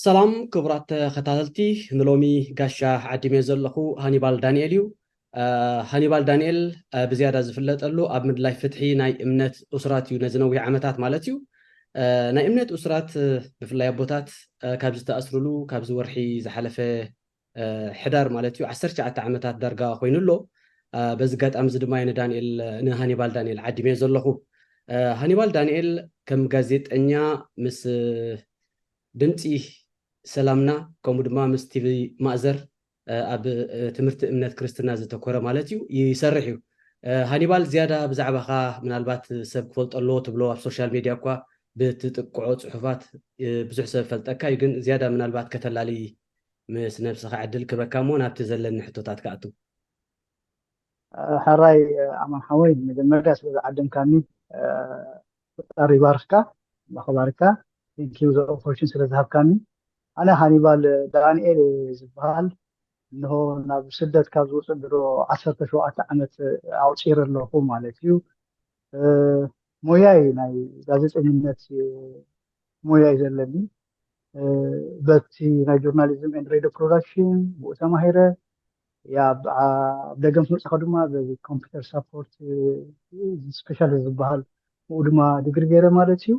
ሰላም ክቡራት ተኸታተልቲ፣ ንሎሚ ጋሻ ዓዲመ ዘለኹ ሃኒባል ዳንኤል እዩ። ሃኒባል ዳንኤል ብዝያዳ ዝፍለጠሉ ኣብ ምድላይ ፍትሒ ናይ እምነት እሱራት እዩ፣ ነዚ ነዊሕ ዓመታት ማለት እዩ። ናይ እምነት እሱራት ብፍላይ ኣቦታት ካብ ዝተኣስሩሉ ካብዚ ወርሒ ዝሓለፈ ሕዳር ማለት እዩ ዓሰርተ ትሽዓተ ዓመታት ዳርጋ ኮይኑ ኣሎ። በዚ ኣጋጣሚ እዚ ድማ ንዳንኤል ንሃኒባል ዳንኤል ዓዲመ ዘለኹ። ሃኒባል ዳንኤል ከም ጋዜጠኛ ምስ ድምፂ ሰላምና ከምኡ ድማ ምስ ቲቪ ማእዘር ኣብ ትምህርቲ እምነት ክርስትና ዘተኮረ ማለት እዩ ይሰርሕ እዩ። ሃኒባል ዝያዳ ብዛዕባኻ ምናልባት ሰብ ክፈልጦ ኣለዎ ትብሎ ኣብ ሶሻል ሚድያ እኳ ብትጥቅዖ ፅሑፋት ብዙሕ ሰብ ፈልጠካ እዩ፣ ግን ዝያዳ ምናልባት ከተላሊ ምስ ነብስኻ ዕድል ክበካ እሞ ናብቲ ዘለኒ ሕቶታት ክኣቱ። ሕራይ ኣማን ሓወይ፣ መጀመርያ ስለ ዝዓደምካኒ ፈጣሪ ይባርኽካ፣ ኣኽባርካ። Thank you the opportunity ስለ ዝሃብካኒ። ኣነ ሃኒባል ዳንኤል ዝበሃል፣ እንሆ ናብ ስደት ካብ ዝወፅእ ድሮ ዓሰርተ ሸውዓተ ዓመት ኣቑፂረ ኣለኹ ማለት እዩ። ሞያይ ናይ ጋዜጠኝነት ሞያ እዩ ዘለኒ። በቲ ናይ journalism and radio production ብኡ ተማሂረ። ኣብ ደገ ምስ መፃኹ ድማ በዚ computer support specialist ዝበሃል ብኡ ድማ ዲግሪ ገይረ ማለት እዩ።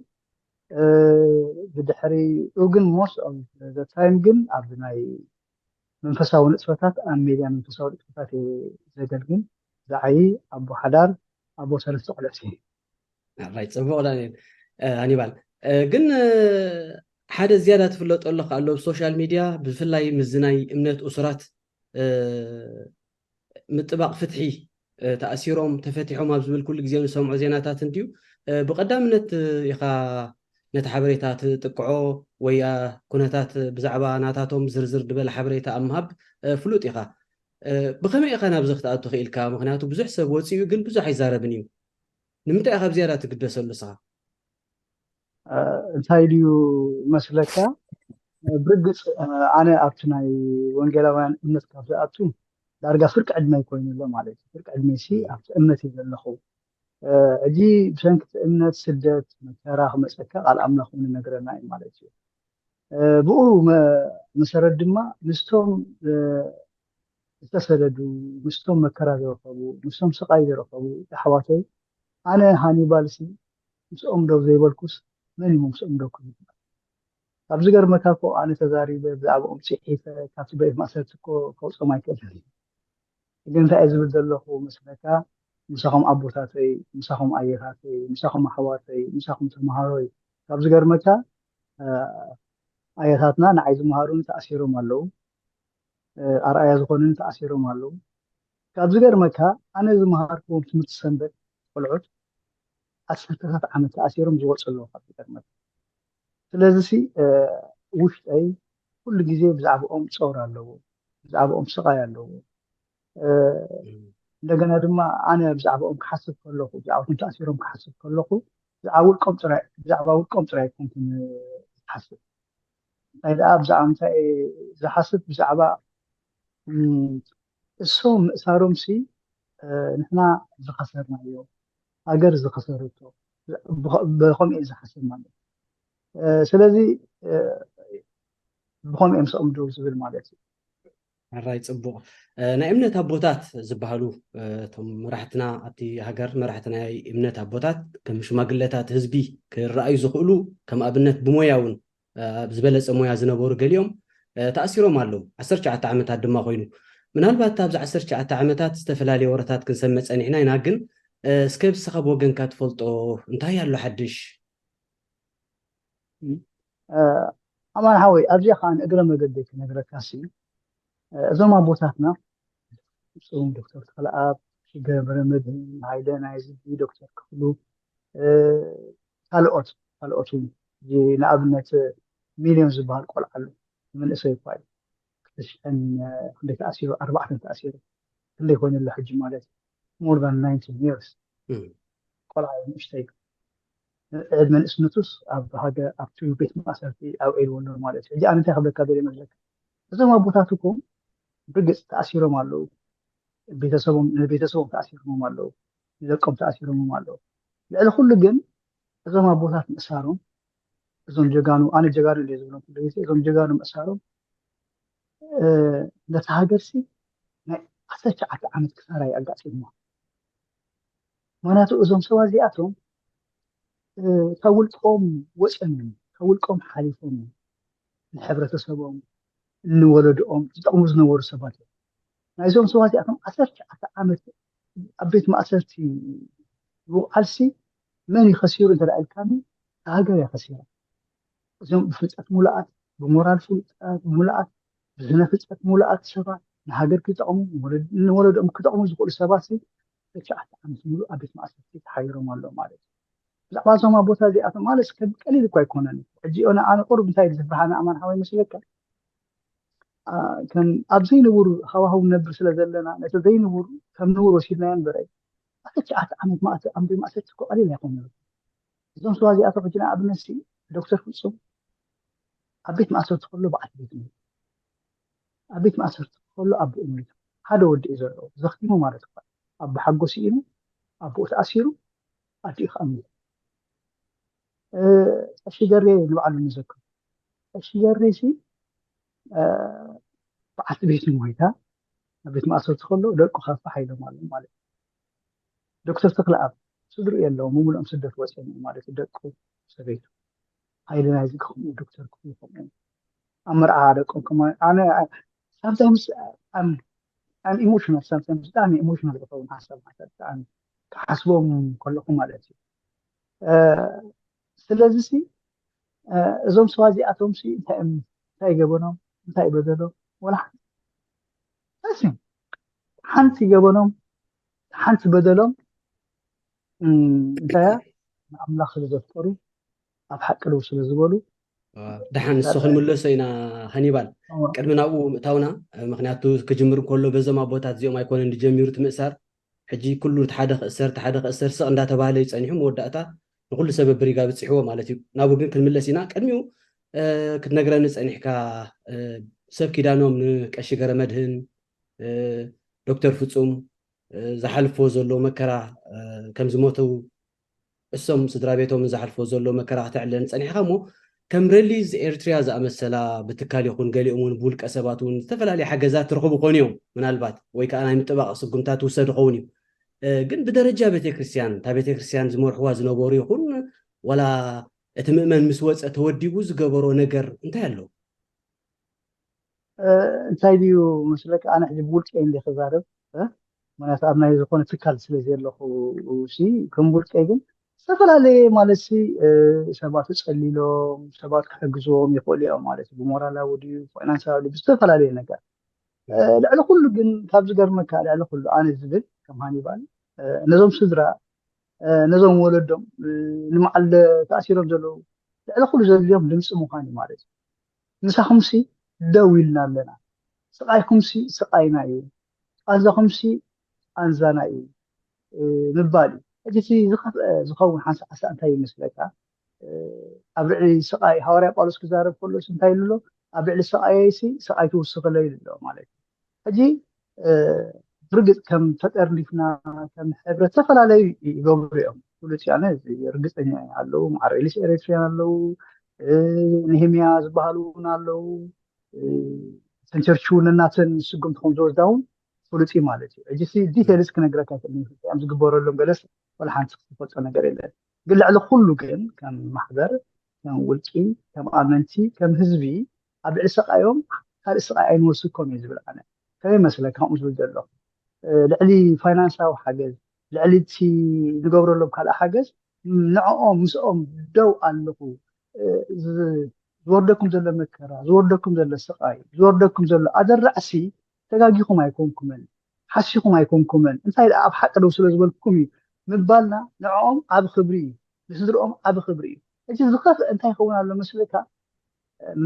ብድሕሪኡ ግን most of the time ግን ኣብ ናይ መንፈሳዊ ንጥፈታት ኣብ ሜድያ መንፈሳዊ ንጥፈታት እየ ዘገልግል። ዝዓዪ ኣቦ ሓዳር ኣቦ ሰለስተ ቆልዑት እየ። ራይ ጽቡቕ ዳንኤል። ሃኒባል ግን ሓደ ዝያዳ ትፍለጦ ኣለካ ኣሎ ኣብ ሶሻል ሚድያ ብፍላይ ምስዚ ናይ እምነት እሱራት ምጥባቕ ፍትሒ ተኣሲሮም ተፈቲሖም ኣብ ዝብል ኩሉ ግዜ ንሰምዖ ዜናታት እንድዩ። ብቐዳምነት ኢኻ ነቲ ሓበሬታ ትጥቅዖ ወይ ኩነታት ብዛዕባ ናታቶም ዝርዝር ዝበለ ሓበሬታ ኣብ ምሃብ ፍሉጥ ኢኻ። ብኸመይ ኢኻ ናብዚ ክትኣቱ ክኢልካ? ምክንያቱ ብዙሕ ሰብ ወፂኡ ግን ብዙሕ ኣይዛረብን እዩ። ንምንታይ ኢኻ ብዝያዳ ትግደሰሉ ንስኻ? እንታይ ድዩ መስለካ? ብርግፅ ኣነ ኣብቲ ናይ ወንጌላውያን እምነት ካብ ዝኣቱ ዳርጋ ፍርቂ ዕድመይ ኮይኑ ኣሎ ማለት እዩ። ፍርቂ ዕድመይ ሲ ኣብቲ እምነት እዩ ዘለኹ። ሕጂ ብሰንኪ እቲ እምነት ስደት መከራ ክመፀካ ቃል ኣምላኽ እውን ይነግረና እዩ ማለት እዩ። ብኡ መሰረት ድማ ምስቶም ዝተሰደዱ፣ ምስቶም መከራ ዝረኸቡ፣ ምስቶም ስቓይ ዝረኸቡ ኣሕዋተይ ኣነ ሃኒባል ሲ ምስኦም ደው ዘይበልኩስ መን እዩ ምስኦም ደው ክብል? ካብ ዝገርመካ እኮ ኣነ ተዛሪበ ብዛዕባኦም ፅሒፈ ካብቲ ቤት ማእሰርቲ እኮ ከውፅኦም ኣይክእልን። ግን እንታይ እየ ዝብል ዘለኹ መስለካ? ምሳኹም ኣቦታተይ፣ ምሳኹም ኣየታተይ፣ ምሳኹም ኣሕዋተይ፣ ምሳኹም ተምሃሮይ። ካብ ዝገርመካ ኣየታትና ንዓይ ዝመሃሩኒ ተኣሲሮም ኣለዉ። ኣርኣያ ዝኾኑኒ ተኣሲሮም ኣለዉ። ካብ ዝገርመካ ኣነ ዝመሃርክዎም ትምህርቲ ሰንበት ቆልዑት ዓሰርተታት ዓመት ተኣሲሮም ዝወፁ ኣለዉ። ካብ ዝገርመካ ስለዚ ሲ ውሽጠይ ኩሉ ግዜ ብዛዕባኦም ፆር ኣለዎ፣ ብዛዕባኦም ስቓይ ኣለዎ። እንደገና ድማ ኣነ ብዛዕባኦም ክሓስብ ከለኹ ብዛዕባቶም ተኣሲሮም ክሓስብ ከለኹ ብዛዕባ ውልቆም ጥራይ ብዛዕባ ውልቆም ጥራይ ኣይኮንኩን ዝሓስብ። እንታይ ደኣ ብዛዕባ እንታይ ዝሓስብ ብዛዕባ እሶም ምእሳሮም ሲ ንሕና ዝኸሰርናዮ ሃገር ዝኸሰረቶ ብኸምኡ እየ ዝሓስብ ማለት እዩ። ስለዚ ብኸምኡ እዮም ሰኦም ደው ዝብል ማለት እዩ። ሕራይ ጽቡቕ። ናይ እምነት ኣቦታት ዝበሃሉ እቶም መራሕትና ኣብቲ ሃገር መራሕቲ ናይ እምነት ኣቦታት ከም ሽማግለታት ህዝቢ ክረኣዩ ዝኽእሉ ከም ኣብነት ብሞያ እውን ኣብ ዝበለጸ ሞያ ዝነበሩ ገሊኦም ተኣሲሮም ኣለዉ። ዓሰርተ ትሽዓተ ዓመታት ድማ ኮይኑ ምናልባት ኣብዚ ዓሰርተ ትሽዓተ ዓመታት ዝተፈላለየ ወረታት ክንሰምዕ ጸኒሕና ኢና። ግን እስከ ብስኻ ብወገንካ ትፈልጦ እንታይ ኣሎ ሓድሽ? ኣማን ሓወይ ኣብዚኣ ከዓ ንእግረ መገደይ ክነግረካ ሲ እዞም ኣቦታትና ብፁም ዶክተር ተኽለኣብ ገብረ መድህን ሃይለ ናይ ዝቢ ዶክተር ክፍሉ ካልኦት ካልኦት እውን ንኣብነት ሚልዮን ዝበሃል ቆልዓ ኣሎ መንእሰይ እኳ እዩ ክልተ ሽሕን ክንደይ ተኣሲሩ ኣርባዕተን ተኣሲሩ ክንደይ ኮይኑ ኣሎ ሕጂ ማለት እዩ more than nineteen years ቆልዓ እዩ ንእሽተይ ዕድመ ንእስነቱስ ኣብ ሃገር ኣብቲ ቤት ማእሰርቲ ኣብ ኤልዎ ኣሎ ማለት እዩ ሕጂ ኣነ እንታይ ክብለካ ደልየ መስለካ እዞም ኣቦታት እኮ ብግልፂ ተኣሲሮም ኣለዉ ቤተሰቦም ንቤተሰቦም ተኣሲሮሞም ኣለዉ ንደቆም ተኣሲሮሞም ኣለዉ ልዕሊ ኩሉ ግን እዞም ኣቦታት ምእሳሮም እዞም ጀጋኑ፣ ኣነ ጀጋኑ እየ ዝብሎም ኩሉ ግዜ፣ እዞም ጀጋኑ ምእሳሮም ነታ ሃገርሲ ናይ ዓሰርተ ትሽዓተ ዓመት ክሳራ እዩ ኣጋጢምዋ። ምክንያቱ እዞም ሰባት እዚኣቶም ካብ ውልቆም ወፅኦም እዮም፣ ካብ ውልቆም ሓሊፎም እዮም ንሕብረተሰቦም ንወለድኦም ዝጠቕሙ ዝነበሩ ሰባት እዮም። ናይዞም ሰባት እዚኣቶም ዓሰርተ ትሽዓተ ዓመት ኣብ ቤት ማእሰርቲ ምውዓልሲ መን እዩ ከሲሩ እንተ ኢልካኒ፣ ሃገር እያ ከሲራ። እዞም ብፍልጠት ሙሉኣት፣ ብሞራል ፍልጠት ሙሉኣት፣ ብስነ ፍልጠት ሙሉኣት ሰባት ንሃገር ክጠቕሙ ንወለድኦም ክጠቕሙ ዝኽእሉ ሰባት ትሽዓተ ዓመት ሙሉእ ኣብ ቤት ማእሰርቲ ተሓይሮም ኣለዉ ማለት እዩ። ብዛዕባ እዞም ኣቦታት እዚኣቶም ማለት ከም ቀሊል እኳ ኣይኮነን። ሕጂ ዮና ኣነ ቁሩብ እንታይ ዝፍርሃኒ ኣማን ሓወይ መስለካ ከም ኣብ ዘይንቡር ሃዋህው ንነብር ስለ ዘለና ነቲ ዘይንቡር ከም ንቡር ወሲድናዮ እምበረ ኣተ ትሽዓተ ዓመት ማእሰርቲ ኣብ ቤት ማእሰርቲ እኮ ቀሊል ኣይኮነን። እዞም ሰባት እዚኣቶም ሕጂ ንኣብነት ዶክተር ፍጹም ኣብ ቤት ማእሰርቲ ከሎ በዓልቲ ቤቱ ሞይታ። ኣብ ቤት ማእሰርቲ ከሎ ኣቦኡ ሞይቱ። ሓደ ወዲ እዩ ዘለዎ ዘኽቲሙ ማለት እኳ ኣቦ ሓጎስ ኢሉ ኣቦኡ ተኣሲሩ ኣዲኡ ከዓ ሞይቱ። ቀሺ ገሬ ንባዕሉ ንዘክር። ቀሺ ገሬ ሲ በዓልቲ ቤቱ ሞይታ ኣብ ቤት ማእሰርቲ ከሎ ደቁ ከፋ ሓይሎም ኣሎ ማለት እዩ። ዶክተር ተክለኣብ ስድርኡ የለዎም ብምልኦም ስደት ወፂኦም ማለት እዩ። ደቁ ሰበይቱ ሓይሊ ናይዚ ከምኡ ዶክተር ክፍሉ ከምኡ ኣብ መርዓ ደቆም ከማ ኣነ sometimes I'm I'm emotional sometimes ብጣዕሚ emotional ዝኸውን ሓሳብ ማለት ብጣዕሚ ክሓስቦም ከለኹ ማለት እዩ። ስለዚ ሲ እዞም ሰባት እዚኣቶም ሲ እንታይ እዮም እንታይ ገበኖም እንታይ በደሎም ወላ ሓንቲ ሓንቲ ገበኖም ሓንቲ በደሎም እንታይ ንኣምላኽ ስለ ዘፍቀሩ ኣብ ሓቂ ደው ስለ ዝበሉ ደሓን ንሱ ክንምለሶ ኢና ሃኒባል ቅድሚ ናብኡ ምእታውና ምክንያቱ ክጅምር ከሎ በዞም ኣቦታት እዚኦም ኣይኮነን ዝጀሚሩ እቲ ምእሳር ሕጂ ኩሉ ሓደ ክእሰር ሓደ ክእሰር ስቕ እንዳተባህለ እዩ ፀኒሑ መወዳእታ ንኩሉ ሰብ ብሪጋ ብፅሕዎ ማለት እዩ ናብኡ ግን ክንምለስ ኢና ቅድሚኡ ክትነግረኒ ፀኒሕካ ሰብ ኪዳኖም ንቀሺ ገረመድህን ዶክተር ፍፁም ዝሓልፎ ዘሎ መከራ ከም ዝሞተው እሶም ስድራ ቤቶም ዝሓልፎ ዘሎ መከራ ክተዕለን ፀኒሕካ እሞ ከም ሬሊዝ ኤርትሪያ ዝኣመሰላ ብትካል ይኹን ገሊኦም እውን ብውልቀ ሰባት እውን ዝተፈላለዩ ሓገዛት ትረኽቡ ኮን እዮም ምናልባት ወይ ከዓ ናይ ምጥባቕ ስጉምታት ትውሰዱ ኸውን እዩ ግን ብደረጃ ቤተክርስትያን እታ ቤተክርስትያን ዝመርሕዋ ዝነበሩ ይኹን ዋላ እቲ ምእመን ምስ ወፀ ተወዲቡ ዝገበሮ ነገር እንታይ ኣለዉ እንታይ ድዩ መስለካ ኣነ ሕጂ ብውልቀይ እንደ ክዛረብ ምክንያቱ ኣብ ናይ ዝኾነ ትካል ስለ ዘለኹ ሲ ከም ውልቀይ ግን ዝተፈላለየ ማለት ሲ ሰባት ጸሊሎም ሰባት ክሕግዝዎም ይኽእሉ እዮም ማለት ብሞራላዊ ድዩ ፋይናንሳዊ ድዩ ብዝተፈላለየ ነገር ልዕሊ ኩሉ ግን ካብ ዝገርመካ ልዕሊ ኩሉ ኣነ ዝብል ከም ሃኒባል ነዞም ስድራ ነዞም ወለዶም ንመዓል ተኣሲሮም ዘለዉ ልዕሊ ኩሉ ዘድልዮም ድምፂ ምዃን እዩ ማለት እዩ ምሳኹምሲ ደው ኢልና ኣለና ስቓይኩምሲ ስቓይና እዩ ቃንዛኹምሲ ቃንዛና እዩ ምባል እዩ ሕጂ እቲ ዝኸፍአ ዝኸውን ሓንሳእ ሓንሳእ እንታይ ይመስለካ ኣብ ልዕሊ ስቓይ ሃዋርያ ጳውሎስ ክዛረብ ከሎስ እንታይ ኢሉ ኣሎ ኣብ ልዕሊ ስቓየይሲ ስቓይ ትውስኽለይ ኢሉ ኣሎ ማለት እዩ ሕጂ ብርግፅ ከም ተጠርኒፍና ከም ሕብረት ዝተፈላለዩ ይገብሩ እዮም ፍሉጥ ኣነ ርግፀኛ ኣለዉ ማዕረ ኤሊስ ኤሪትሪያን ኣለዉ ንሄምያ ዝበሃሉ እውን ኣለዉ ሰንቸርቹ ነናተን ስጉምቲ ከም ዝወስዳ እውን ፍሉጥ እዩ ማለት እዩ ሕጂ ዲቴልስ ክነግረካ ይኽእል እዮም ዝግበረሎም ገለስ ወላ ሓንቲ ክትፈልጦ ነገር የለን ግን ልዕሊ ኩሉ ግን ከም ማሕበር ከም ውልቂ ከም ኣመንቲ ከም ህዝቢ ኣብ ልዕሊ ሰቃዮም ካልእ ስቃይ ኣይንወስኮም እዩ ዝብል ኣነ ከመይ መስለካ ከምኡ ዝብል ዘለኹ ልዕሊ ፋይናንሳዊ ሓገዝ ልዕሊ እቲ ንገብረሎም ካልእ ሓገዝ ንዕኦም ምስኦም ደው ኣለኹ ዝወርደኩም ዘሎ መከራ ዝወርደኩም ዘሎ ስቃይ ዝወርደኩም ዘሎ ኣደራዕሲ ተጋጊኹም ኣይኮንኩምን ሓሲኹም ኣይኮንኩምን እንታይ ደኣ ኣብ ሓቂ ደው ስለ ዝበልኩም እዩ ምባልና ንዕኦም ዓብ ክብሪ እዩ ንስድርኦም ዓብ ክብሪ እዩ ሕጂ ዝኸፍእ እንታይ ይኸውን ኣሎ መስልካ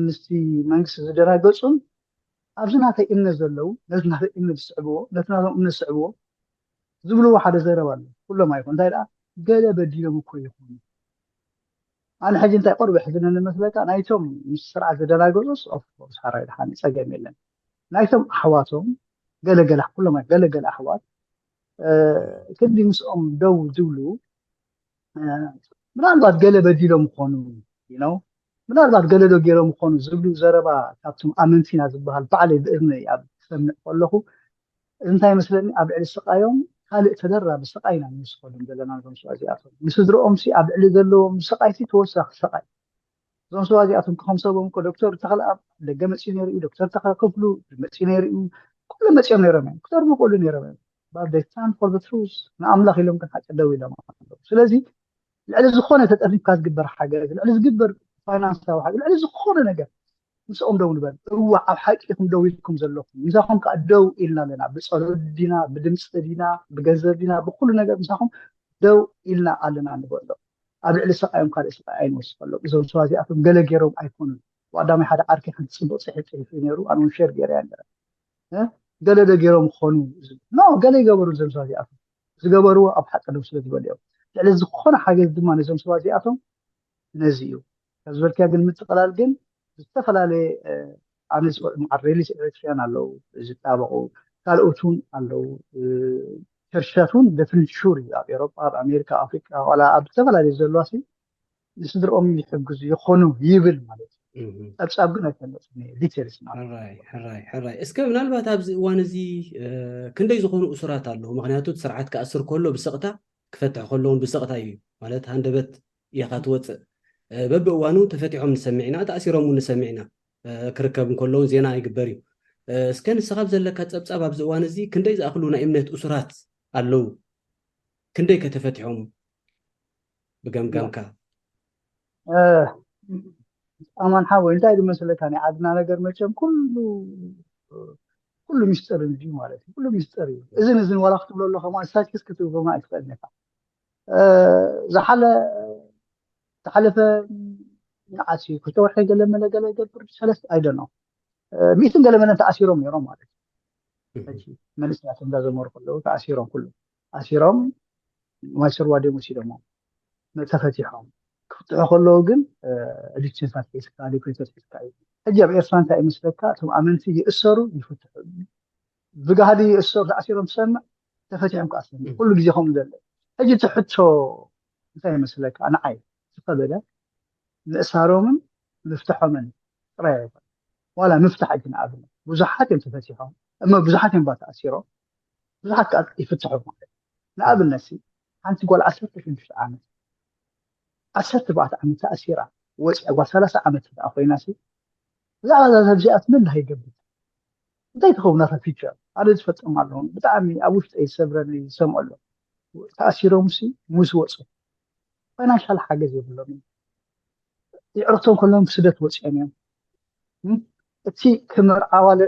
ምስቲ መንግስቲ ዝደናገፁን ኣብዚ ናተይ እምነት ዘለዉ ነቲ ናተይ እምነት ዝስዕብዎ ነቲ ናቶም እምነት ዝስዕብዎ ዝብልዎ ሓደ ዘረባ ኣሎ ኩሎም ኣይኮን እንታይ ደኣ ገለ በዲሎም እኮ ይኾኑ ኣነ ሕጂ እንታይ ቁርብ ሕዝነ ንመስለካ ናይቶም ምስ ስርዓት ዝደናገፁስ ኦፍኮርስ ሓራይ ድሓን ፀገም የለን ናይቶም ኣሕዋቶም ገለገለ ኩሎም ገለገለ ኣሕዋት ክንዲ ምስኦም ደው ዝብሉ ምናልባት ገለ በዲሎም ይኾኑ ነው ምናልባት ገለ ዶ ገይሮም ይኾኑ ዝብሉ ዘረባ ካብቶም ኣመንቲ ኢና ዝበሃል ባዕለይ ብእዝነይ ኣብ ክሰምዕ ከለኹ እንታይ መስለኒ ኣብ ልዕሊ ስቃዮም ካልእ ተደራቢ ስቃይ ኢና ንወስኸሎም ዘለና ነዞም ሰባት እዚኣቶም ንስድርኦም ሲ ኣብ ልዕሊ ዘለዎም ስቃይ ሲ ተወሳኺ ስቃይ እዞም ሰባት እዚኣቶም ከም ሰቦም እኮ ዶክተር ተኽለኣብ ደገ መፂኡ ነይሩ እዩ ዶክተር ተኽለ ክፍሉ መፂኡ ነይሩ እዩ ኩሎም መፂኦም ነይሮም እዮም ክተርቡ ክእሉ ነይሮም እዮም but they stand for the truth ንኣምላኽ ኢሎም ግን ሓቂ ደው ኢሎም ኣለዉ ስለዚ ልዕሊ ዝኾነ ተጠርኒፍካ ዝግበር ሓገዝ ልዕሊ ዝግበር ፋይናንሳዊ ሓገዝ ልዕሊ ዝኾነ ነገር ምስኦም ደው ንበል እዋ ኣብ ሓቂ ኢኹም ደው ኢልኩም ዘለኹም ምሳኹም ከዓ ደው ኢልና ኣለና ብፀሎት ዲና ብድምፂ ዲና ብገንዘብ ዲና ብኩሉ ነገር ምሳኹም ደው ኢልና ኣለና ንበሎ ኣብ ልዕሊ ስቃዮም ካልእ ስቃይ ኣይንወስኸሎም እዞም ሰባት እዚኣቶም ገለ ገይሮም ኣይኮኑን ቀዳማይ ሓደ ዓርከይ ሓንቲ ፅቡቅ ፅሒፍ ፅሒፍ እዩ ነይሩ ኣነ እውን ሸር ገይረ እያ ነረ ገለ ዶ ገይሮም ይኾኑ ኖ ገለ ይገበሩ እዞም ሰባት እዚኣቶም ዝገበርዎ ኣብ ሓቂ ደው ስለ ዝበሉ እዮም ልዕሊ ዝኾነ ሓገዝ ድማ ነዞም ሰባት እዚኣቶም ነዚ እዩ ካብ ዝበልክያ ግን ምጥቕላል ግን ዝተፈላለየ ኣነ ዝፈልጥ መዓር ሪሊስ ኤሪትሪያን ኣለዉ ዝጣበቑ ካልኦት እውን ኣለዉ ቸርችታት እውን ደፍኒት ሹር እዩ ኣብ ኤሮጳ ኣብ ኣሜሪካ ኣፍሪቃ ዋላ ኣብ ዝተፈላለየ ዘለዋ ሲ ንስድርኦም ይሕግዙ ይኾኑ ይብል ማለት እዩ ጸብጻብ ግን ኣይፈለጥን ዲቴልስ ማለት ሕራይ ሕራይ ሕራይ እስከ ምናልባት ኣብዚ እዋን እዚ ክንደይ ዝኾኑ እሱራት ኣለዉ ምክንያቱ እቲ ስርዓት ክኣስር ከሎ ብስቕታ ክፈትሕ ከሎ እውን ብስቕታ እዩ ማለት ሃንደበት ኢኻ ትወፅእ በብእዋኑ ተፈቲሖም ንሰምዕ ኢና ተኣሲሮም እውን ንሰምዕ ኢና ክርከብ እንከለውን ዜና ይግበር እዩ እስከ ንስኻብ ዘለካ ፀብፃብ ኣብዚ እዋን እዚ ክንደይ ዝኣኽሉ ናይ እምነት እሱራት ኣለዉ ክንደይ ከተፈቲሖም ብገምጋምካ ኣማን ሓወይ እንታይ ዝመስለካ ናይ ዓድና ነገር መቸም ኩሉ ኩሉ ሚስጥር እንድዩ ማለት እዩ ኩሉ ሚስጥር እዩ እዝን እዝን ዋላ ክትብሎ ኣሎ ከማ ስታቲስቲክስ ክትብሎማ ኣይትኽእል ኢኻ ዝሓለ ዝሓለፈ ንዓሲ ክልተ ወርሒ ገለ መለ ገለ ገብር ሰለስተ ኣይደኖ ሚእትን ገለ መለን ተኣሲሮም ነይሮም ማለት እዩ መንእሰያት እንዳዘመሩ ከለዉ ተኣሲሮም ኩሉ ኣሲሮም ማይ ስርዋ ደም ወሲዶሞ ተፈቲሖም ክፍትሑ ከለዉ ግን ዲቴንሽን ሒዝካ ዲፕሪተር ሒዝካ እዩ ሕጂ ኣብ ኤርትራ እንታይ ይመስለካ እቶም ኣመንቲ ይእሰሩ ይፍትሑ ብጋህዲ ይእሰሩ ተኣሲሮም ትሰምዕ ተፈቲሖም ከዓ ትሰምዕ ኩሉ ግዜ ከምኡ ዘሎ ሕጂ እቲ ሕቶ እንታይ ይመስለካ ንዓይ ዝኸበደ ምእሳሮምን ምፍትሖምን ጥራይ ኣይኮነ ዋላ ምፍታሕ ሕጂ ንኣብነት ብዙሓት እዮም ተፈቲሖም እሞ ብዙሓት እዮም ባ ተኣሲሮም ብዙሓት ከዓ ይፍትሑ ማለት ንኣብነት ሲ ሓንቲ ጓል ዓሰርተ ሽዱሽተ ዓመት ዓሰርተ ኣርባዕተ ዓመት ተኣሲራ ወፂኣ ጓል ሰላሳ ዓመት ደኣ ኮይና ሲ ብዛዕባ እዛ ሰብ እዚኣ ትመን እንታይ ይገብር እንታይ ትኸውን ናታ ፊቸር ኣነ ዝፈልጦም ኣለዎም ብጣዕሚ ኣብ ውሽጠ ይሰብረኒ ዝሰምዖ ኣሎ ተኣሲሮም ሲ ምስ ወፁ ፋይናንሻል ሓገዝ የብሎም ይዕርቶም ከለዎም ስደት ወፂኦም እዮም እቲ ክምርዓዋለ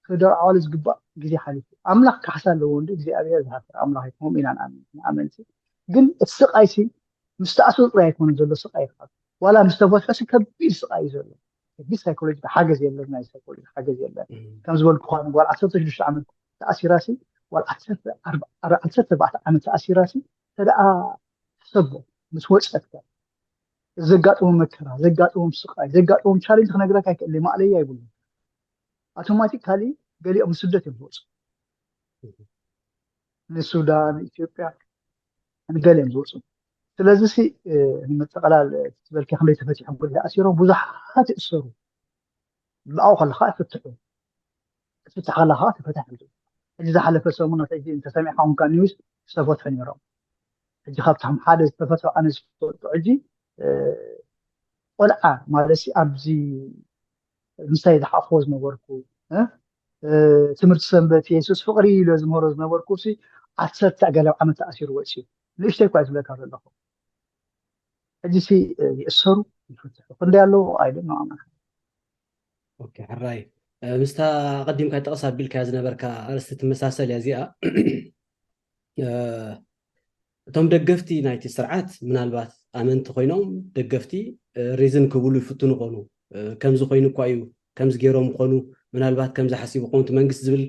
ክደርዓዋለ ዝግባእ ግዜ ሓሊፉ ኣምላኽ ካሕሳ ኣለዎ እንዲ እግዚኣብሔር ዝሃፍር ኣምላኽ እዩ ከምኡ ኢና ንኣምን ንኣመንቲ ግን እቲ ስቃይሲ ምስ ተኣስሩ ጥራይ ኣይኮነ ዘሎ ስቃይ ይኸኣል ዋላ ምስ ተፈትሖ ሲ ከቢድ ስቃይ እዩ ዘሎ ከቢድ ሳይኮሎጂ ሓገዝ የለን ናይ ሳይኮሎጂ ሓገዝ የለን ከም ዝበልኩ ኳ ጓል ዓሰርተ ሽዱሽተ ዓመት ተኣሲራ ሲ ጓል ዓሰርተ ኣርባዕተ ዓመት ተኣሲራ ሲ ተደኣ ሕሰቦ ምስ ወፀት ከ ዘጋጥሞም መከራ ዘጋጥሞም ስቃይ ዘጋጥሞም ቻሌንጅ ክነግረካ ኣይክእል ማእለያ ይብሉ ኣውቶማቲካሊ ገሊኦም ንስደት እዮም ዝወፁ ንሱዳን ኢትዮጵያ ንገሊኦም ዝወፁ ስለዚ ሲ ንምጥቕላል ዝበልካ ክንደይ ተፈቲሖም ተኣሲሮም ብዙሓት ይእሰሩ ብኣው ከለካ ይፍትሑ ክትፍትሕ ከለካ ተፈታሕ ሕጂ ዝሓለፈ ሰሙናት ሕጂ እንተሰሚዕካ ኮንካ ኒውስ ዝተፈትሑ ነይሮም ሕጂ ካብቶም ሓደ ዝተፈትሑ ኣነ ዝፈልጦ ሕጂ ቆልዓ ማለት ኣብዚ ምሳይ ዝሓፍዎ ዝነበርኩ ትምህርቲ ሰንበት የሱስ ፍቅሪ ኢለ ዝምህሮ ዝነበርኩ ሲ ዓሰርተ ገለ ዓመት ተኣሲሩ ወፅዩ ንእሽተይ እኳ ዝብለካ ዘለኹ ሕጂ ሲ ይእሰሩ ይፍትሑ ክንደይ ኣለዉ ኣይደ ኣመ ኦኬ ሕራይ ምስታ ቀዲምካ ጥቕስ ኣቢልካያ ዝነበርካ ኣርእስቲ ትመሳሰል እያ እዚኣ እቶም ደገፍቲ ናይቲ ስርዓት ምናልባት ኣመንቲ ኮይኖም ደገፍቲ ሪዝን ክብሉ ይፍትኑ ይኾኑ ከምዚ ኮይኑ እኳ እዩ ከምዚ ገይሮም ይኾኑ ምናልባት ከምዚ ሓሲቡ ይኾኑ እቲ መንግስቲ ዝብል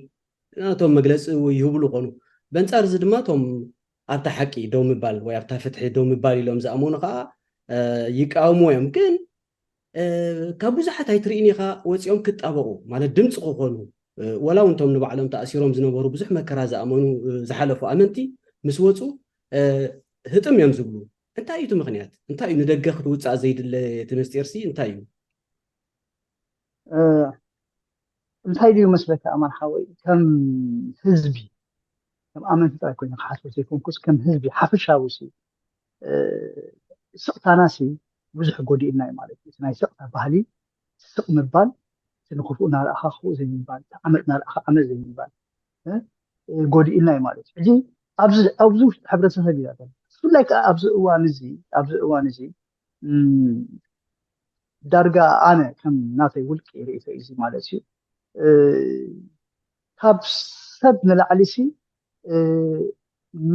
ናቶም መግለፂ ይህብሉ ይኾኑ በንፃር እዚ ድማ እቶም ኣብታ ሓቂ ደው ምባል ወይ ኣብታ ፍትሒ ደው ምባል ኢሎም ዝኣመኑ ከዓ ይቃወሙ እዮም ግን ካብ ብዙሓት ኣይትርእን ኢኻ ወፂኦም ክጣበቑ ማለት ድምፂ ክኾኑ ወላ እውን እቶም ንባዕሎም ተኣሲሮም ዝነበሩ ብዙሕ መከራ ዝኣመኑ ዝሓለፉ ኣመንቲ ምስ ወፁ ህጥም እዮም ዝብሉ እንታይ እዩ እቲ ምክንያት እንታይ እዩ ንደገ ክትውፃእ ዘይድለ እቲ ምስጢር ሲ እንታይ እዩ እንታይ ድዩ መስለካ ኣማን ሓወይ፣ ከም ህዝቢ፣ ከም ኣመንቲ ጥራይ ኮይነ ክሓስቦ ዘይኮንኩስ፣ ከም ህዝቢ ሓፈሻዊ ሲ ስቕታና ሲ ብዙሕ ጎዲእና እዩ ማለት እዩ። ናይ ስቕታ ባህሊ፣ ስቕ ምባል፣ ንክፉእ ናርኣኻ ክፉእ ዘይምባል፣ ዓመፅ ናርኣኻ ዓመፅ ዘይምባል ጎዲእና እዩ ማለት እዩ። ሕጂ ኣብዚ ኣብዚ ውሽጢ ሕብረተሰብ ኢና ዘለና። ብፍላይ ከዓ ኣብዚ እዋን እዚ ኣብዚ እዋን እዚ ዳርጋ ኣነ ከም ናተይ ውልቂ ርእቶ እዚ ማለት እዩ፣ ካብ ሰብ ንላዕሊ ሲ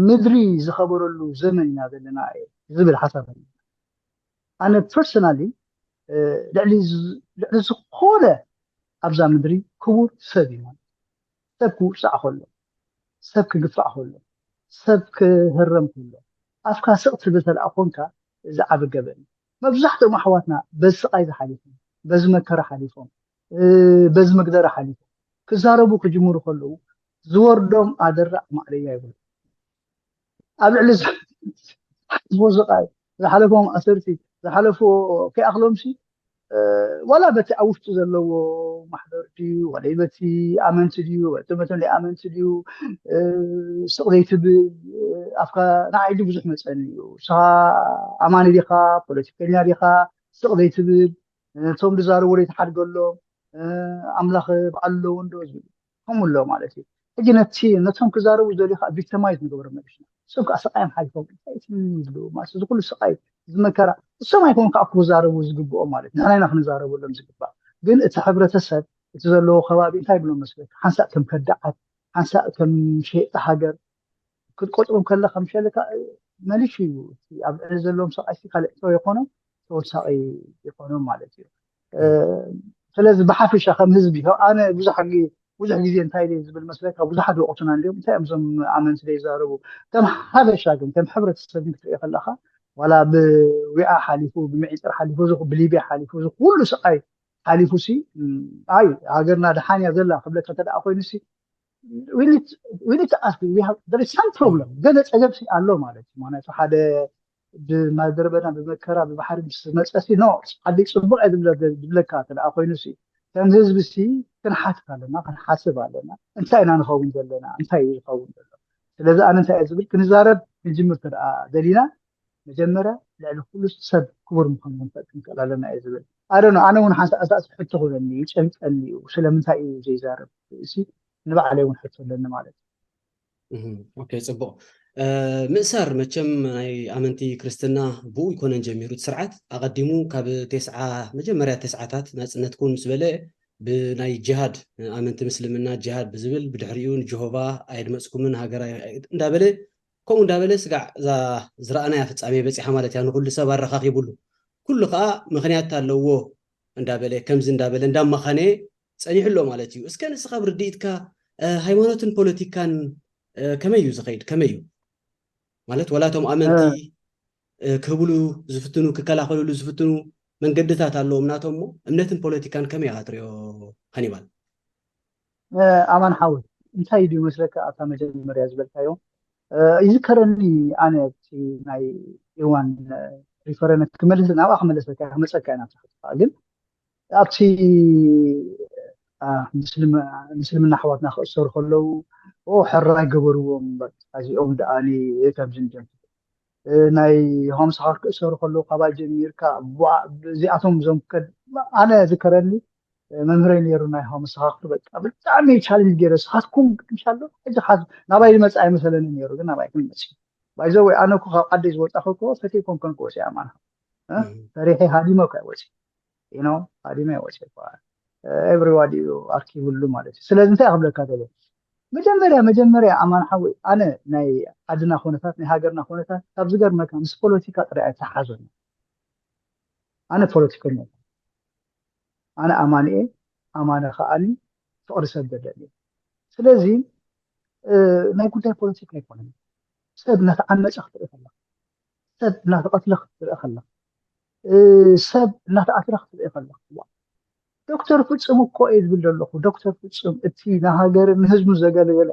ምድሪ ዝኸበረሉ ዘመን ኢና ዘለና ዝብል ሓሳብ ኣለ። ኣነ ፐርሰናሊ ልዕሊ ዝኾነ ኣብዛ ምድሪ ክቡር ሰብ እዩ ማለት፣ ሰብ ክውፃዕ ከሎ፣ ሰብ ክግፋዕ ከሎ፣ ሰብ ክህረም ከሎ፣ ኣፍካ ስቕ ትብል ተደኣ ኮንካ፣ እዚ ዓቢ ገበን። መብዛሕትኦም ኣሕዋትና በዚ ስቓይ ዝሓሊፎም፣ በዚ መከራ ሓሊፎም፣ በዚ መግደሪ ሓሊፎም ክዛረቡ ክጅምሩ ከለዉ፣ ዝወርዶም ኣደራዕ ማዕረያ ይብሉ። ኣብ ልዕሊ ዝሓልፎ ስቓይ፣ ዝሓለፎም ኣሰርቲ፣ ዝሓለፎ ከይኣኽሎም ሲ ዋላ በቲ ኣብ ውሽጡ ዘለዎ ማሕበር ድዩ፣ ወላ በቲ ኣመንቲ ድዩ፣ በቲ በቶም ኣመንቲ ድዩ፣ ስቕ ዘይትብል፣ ኣፍካ ንዓይ ብዙሕ መፀኒ እዩ። ንስኻ ኣማኒ ዲኻ፣ ፖለቲከኛ ዲኻ፣ ስቕ ዘይትብል፣ ነቶም ዝዛረቡ ዘይትሓድገሎም፣ ኣምላኽ በዓል ኣለዎ እንዶ ዝብል ከምኡ ኣሎ ማለት እዩ። ሕጂ ነቲ ነቶም ክዛረቡ ዝደልዩ ከዓ ቪክቲማይዝ ንገብሮም መሊስና። እሶም ከዓ ስቃዮም ሓሊፎም እንታይ እቲ ይብሉ ማለት እዚ ኩሉ ስቃይ እዚ መከራ እሶም ኣይኮኑ ከዓ ክዛረቡ ዝግብኦም ማለት ንሕና ኢና ክንዛረበሎም ዝግባእ። ግን እቲ ሕብረተሰብ እቲ ዘለዎ ከባቢ እንታይ ይብሎም መስለካ ሓንሳእ ከም ከዳዓት ሓንሳእ ከም ሸየጥቲ ሃገር ክትቆፅሮም ከለካ ምሸለካ መሊሹ እዩ ኣብ ልዕሊ ዘለዎም ስቃይ ካልእ ዕትሮ ይኮኖም ተወሳቂ ይኮኖም ማለት እዩ። ስለዚ ብሓፈሻ ከም ህዝቢ ኣነ ብዙሕ ብዙሕ ግዜ እንታይ ደ ዝብል መስለካ ብዙሓት ወቅቱና እንዲም እንታይ እዮም እዞም ኣመንቲ ደ ይዛረቡ ከም ሓበሻ ግን ከም ሕብረተሰብ ክትሪኦ ከለካ ዋላ ብዊዓ ሓሊፉ ብሚዒጥር ሓሊፉ ብሊብያ ሓሊፉ ኩሉ ስቃይ ሓሊፉ ሲ ኣይ ሃገርና ድሓን እያ ዘላ ክብለካ እንተ ኮይኑ ሲ some problem ገለ ፀገም ኣሎ ማለት እዩ። ምክንያቱ ሓደ ብማደረበና ብመከራ ብባሕሪ ምስ መፀ ሲ ኖ ዓዲ ፅቡቅ እየ ዝብለካ እንተ ኮይኑ ሲ ከም ህዝቢ ሲ ክንሓትት ኣለና፣ ክንሓስብ ኣለና። እንታይ ኢና ንኸውን ዘለና? እንታይ እዩ ዝኸውን ዘሎ? ስለዚ ኣነ እንታይ እየ ዝብል ክንዛረብ ክንጅምር እንተ ደሊና መጀመርያ ልዕሊ ኩሉ ሰብ ክቡር ምዃኑ ክንፈልጥ ክንክእል ኣለና እየ ዝብል። ኣደ ኣነ እውን ሓንቲ ኣዛእቲ ሕቶ ክብለኒ ይጨንቀኒ እዩ። ስለምንታይ እዩ ዘይዛረብ? ንባዕለይ እውን ሕቶ ኣለኒ ማለት እዩ። ኦኬ፣ ፅቡቕ። ምእሳር መቸም ናይ ኣመንቲ ክርስትና ብኡ ይኮነን ጀሚሩ እቲ ስርዓት ኣቐዲሙ ካብ ቴስዓ መጀመርያ ቴስዓታት ናፅነት ኩን ምስ በለ ብናይ ጅሃድ ኣመንቲ ምስልምና ጅሃድ ብዝብል ብድሕሪኡ ንጀሆቫ ኣየድመፅኩምን ሃገር እንዳበለ ከምኡ እንዳበለ ስጋዕ እዛ ዝረኣናያ ፍፃሜ በፂሓ ማለት እያ። ንኩሉ ሰብ ኣረኻኺቡሉ ኩሉ ከዓ ምክንያት ኣለዎ እንዳበለ ከምዚ እንዳበለ እንዳማኻነ ፀኒሑ ኣሎ ማለት እዩ። እስከ ንስኻ ብርድኢትካ ሃይማኖትን ፖለቲካን ከመይ እዩ ዝኸይድ? ከመይ እዩ ማለት ወላቶም ኣመንቲ ክህብሉ ዝፍትኑ ክከላኸልሉ ዝፍትኑ መንገድታት ኣለዎም ናቶም እሞ እምነትን ፖለቲካን ከመይ ኢኻ ትሪኦ ሃኒባል? ኣማን ሓወይ እንታይ ድዩ መስለካ ኣብታ መጀመርያ ዝበልካዮ ይዝከረኒ ኣነ ኣብቲ ናይ ኢዋን ሪፈረነ ክመልስ ናብኣ ክመለሰካ ክመፀካ ኢና ግን ኣብቲ ምስልምና ኣሕዋትና ክእሰሩ ከለዉ ሕራይ ገበርዎም እዚኦም ደኣኒ ከምዚ ከም ናይ ሆምስኻ ክእሰሩ ከለዉ ካባይ ጀሚርካ እዚኣቶም ዞም ኣነ ዝከረኒ መምህረይ ነይሩ ናይ ሆምስኻ በቃ ብጣዕሚ ቻሌንጅ ገይረ ስኻትኩም እንሻሎ ሕጂ ናባይ ዝመፅእ ኣይመሰለኒ ነይሩ ግን ናባይ ክመፅእ ባይዘ ወይ ኣነ እኮ ካብ ዓደይ ዝወፃኹ እኮ ፈተይ ኮንኮን ክወፅእ ኣማና ፈሪሐ ሃዲመ እኮ ኣይወፅእ you know ሃዲመ ኣይወፅእ እኮ everybody ኣርኪብሉ ማለት እዩ ስለዚ እንታይ ክብለካ ደለ መጀመርያ መጀመርያ ኣማን ሓወይ ኣነ ናይ ዓድና ኩነታት ናይ ሃገርና ኩነታት ካብ ዝገርመካ ምስ ፖለቲካ ጥራይ ኣይተሓዞን ኣነ ፖለቲከኛ ኣነ ኣማንኤ ኣማነ ከዓኒ ፍቅሪ ሰብ ዘለኒ ስለዚ ናይ ጉዳይ ፖለቲካ ኣይኮነን ሰብ እናተዓመፀ ክትርኢ ከለካ ሰብ እናተቀትለ ክትርኢ ከለካ ሰብ እናተኣስረ ክትርኢ ከለካ ዶክተር ፍፁም እኮ እየ ዝብል ዘለኹ ዶክተር ፍፁም እቲ ንሃገርን ንህዝቡ ዘገልገለ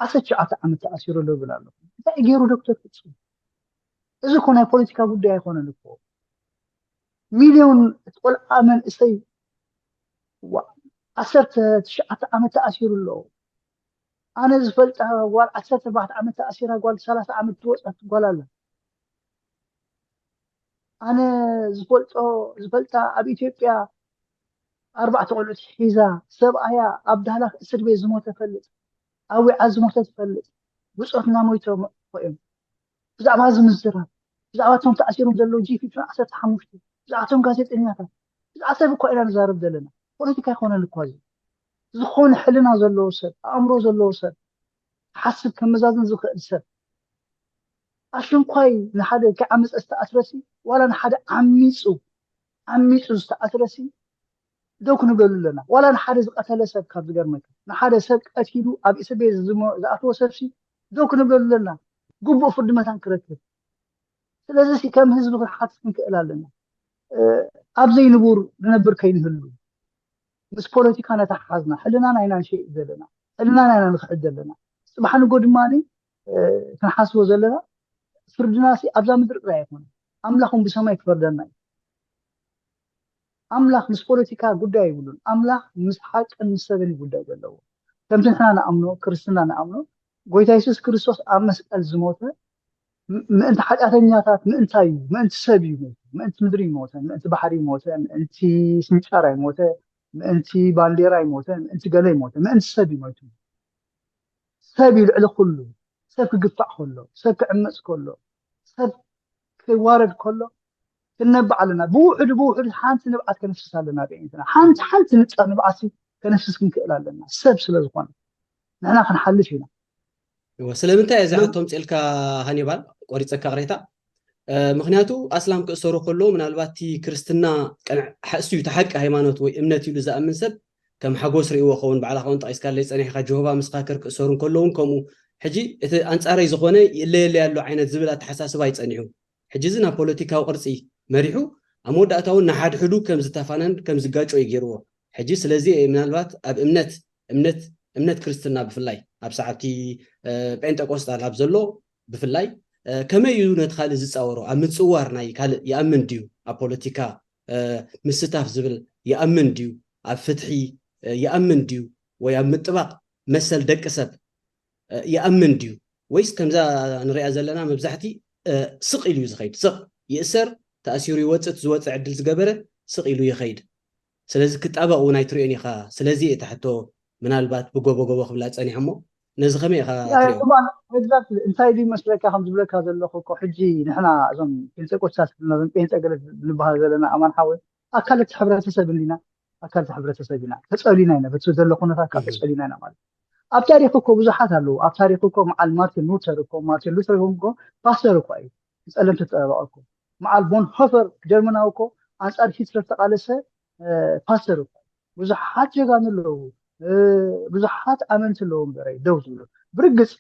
ዓሰርተ ትሽዓተ ዓመት ተኣሲሩ ኣሎ ይብል ኣለኹ እንታይ ገይሩ ዶክተር ፍፁም እዚ እኮ ናይ ፖለቲካ ጉዳይ ኣይኮነን እኮ ሚልዮን ቆልዓ መንእሰይ ዓሰርተ ትሽዓተ ዓመት ተኣሲሩ ኣሎ። ኣነ ዝፈልጣ ጓል ዓሰርተ ኣርባዕተ ዓመት ተኣሲራ፣ ጓል ሰላሳ ዓመት ዝወፀት ጓል ኣላ። ኣነ ዝፈልጦ ዝፈልጣ ኣብ ኢትዮጵያ ኣርባዕተ ቆልዑት ሒዛ፣ ሰብኣያ ኣብ ዳህላክ እስር ቤት ዝሞተ ፈልጥ፣ ኣብ ዊዓ ዝሞተ ትፈልጥ። ብፆትና ሞይቶም እዮም። ብዛዕባ እዚ ምዝራብ፣ ብዛዕባ እቶም ተኣሲሮም ዘለዉ ጂ ፊፍቲ ዓሰርተ ሓሙሽተ፣ ብዛዕባ እቶም ጋዜጠኛታት፣ ብዛዕባ ሰብ እኳ ኢና ንዛረብ ዘለና። ፖለቲካ ኣይኮነን እኳ እዚ። ዝኾነ ሕልና ዘለዎ ሰብ፣ ኣእምሮ ዘለዎ ሰብ፣ ሓስብ ከመዛዝን ዝኽእል ሰብ፣ ኣሽንኳይ ንሓደ ከይዓመፀ ዝተኣስረሲ፣ ዋላ ንሓደ ዓሚፁ ዓሚፁ ዝተኣስረሲ ደው ክንብለሉ ኣለና። ዋላ ንሓደ ዝቀተለ ሰብ፣ ካብ ዝገርመካ፣ ንሓደ ሰብ ቀቲሉ ኣብ እስር ቤት ዝሞ- ዝኣተወ ሰብሲ ደው ክንብለሉ ኣለና፣ ግቡእ ፍርዲ መታን ክረክብ። ስለዚ ሲ ከም ህዝቢ ክንሓትት ክንክእል ኣለና። ኣብ ዘይንቡር ንነብር ከይንህሉ፣ ምስ ፖለቲካ ነተሓሓዝና፣ ሕልናና ኢና ንሸይጥ ዘለና፣ ሕልናና ኢና ንክሕድ ዘለና። ፅባሕ ንጎ ድማ ክንሓስቦ ዘለና፣ ፍርድና ሲ ኣብዛ ምድሪ ጥራይ ኣይኮነ፣ ኣምላኽ እውን ብሰማይ ክፈርደና እዩ። ኣምላኽ ምስ ፖለቲካ ጉዳይ ይብሉን። ኣምላኽ ምስ ሓቅን ምስ ሰብን ጉዳይ ዘለዎ። ከምቲ ንሕና ንኣምኖ፣ ክርስትና ንኣምኖ፣ ጎይታ የሱስ ክርስቶስ ኣብ መስቀል ዝሞተ ም- ምእንቲ ሓጢኣተኛታት ምእንታይ እዩ? ምእንቲ ሰብ እዩ ሞተ፣ ምእንቲ ምድሪ ይሞተ፣ ምእንቲ ባሕሪ ይሞተ፣ ምእንቲ ስንጫር ኣይሞተ፣ ምእንቲ ባንዴራ ይሞተ፣ ምእንቲ ገለ ይሞተ፣ ምእንቲ ሰብ ይሞቱ። ሰብ እዩ ልዕሊ ኩሉ። ሰብ ክግፋዕ ከሎ፣ ሰብ ክዕመፅ ከሎ፣ ሰብ ክዋረድ ከሎ ክንነብዕ ኣለና። ብውሕዱ ብውሕዱ ሓንቲ ንብዓት ከነፍስስ ኣለና። ብዒንትና ሓንቲ ሓንቲ ንፃር ንብዓት ከነፍስስ ክንክእል ኣለና፣ ሰብ ስለ ዝኾነ ንሕና ክንሓልፍ ኢና። እወ፣ ስለምንታይ እዚ ሕቶ ምፅእልካ ሃኒባል? ቆሪፀካ ቅሬታ። ምክንያቱ ኣስላም ክእሰሩ ከለዉ ምናልባት እቲ ክርስትና ቀንዕ ሓእሱ እዩ፣ እቲ ሓቂ ሃይማኖት ወይ እምነት ኢሉ ዝኣምን ሰብ ከም ሓጎስ ርእይዎ ኸውን። ባዕላ ኸውን ጠቂስካለይ ፀኒሕካ፣ ጀሆባ ምስካከር ክእሰሩ እንከለውን ከምኡ። ሕጂ እቲ ኣንፃረይ ዝኾነ ይለየለይ ኣሎ ዓይነት ዝብል ኣተሓሳስባ ይፀኒሑ። ሕጂ እዚ ናብ ፖለቲካዊ ቅርፂ መሪሑ ኣብ መወዳእታ እውን ንሓድሕዱ ከም ዝተፋነን ከም ዝጋጮ እዩ ገይርዎ። ሕጂ ስለዚ ምናልባት ኣብ እምነት እምነት እምነት ክርስትና ብፍላይ ኣብ ሰዓብቲ ጴንጠቆስጣል ኣብ ዘሎ ብፍላይ ከመይ እዩ ነቲ ካልእ ዝፃወሮ? ኣብ ምፅዋር ናይ ካልእ ይኣምን ድዩ? ኣብ ፖለቲካ ምስታፍ ዝብል ይኣምን ድዩ? ኣብ ፍትሒ ይኣምን ድዩ? ወይ ኣብ ምጥባቕ መሰል ደቂ ሰብ ይኣምን ድዩ? ወይስ ከምዛ ንሪኣ ዘለና መብዛሕቲ ስቕ ኢሉ እዩ ዝኸይድ? ስቕ ይእሰር፣ ተኣሲሩ ይወፅእ፣ ዝወፅእ ዕድል ዝገበረ ስቕ ኢሉ ይኸይድ። ስለዚ ክጣበቕ እውን ኣይትሪኦን ኢኻ። ስለዚ እየ እታ ሕቶ ምናልባት ብጎቦ ጎቦ ክብላ ፀኒሐ እሞ ነዚ ከመይ ኢኻ ትሪኦ? እንታይ ድዩ መስለካ ከም ዝብለካ ዘለኹ እኮ ሕጂ ንሕና እዞም ጴንጠቆስታስ እዞም ጴንጠ ገለ ንበሃል ዘለና ኣማን ሓወይ ኣካል እቲ ሕብረተሰብ እንዲና ኣካል እቲ ሕብረተሰብ ኢና ተፀሊና ኢና በቲ ዘሎ ኩነታት ካብ ተፀሊና ኢና ማለት ኣብ ታሪክ እኮ ብዙሓት ኣለዉ ኣብ ታሪክ እኮ መዓል ማርቲን ሉተር እኮ ማርቲን ሉተር እኮ ፓስተር እኮ እዩ ጸለምቲ ተጠባበቐ እኮ መዓል ቦንሆፈር ጀርመናዊ እኮ ኣንጻር ሂትለር ተቃለሰ ፓስተር እኮ ብዙሓት ጀጋኑ ኣለዉ ብዙሓት ኣመንቲ ኣለዉ እምበረ ደው ዝብሉ ብርግፅ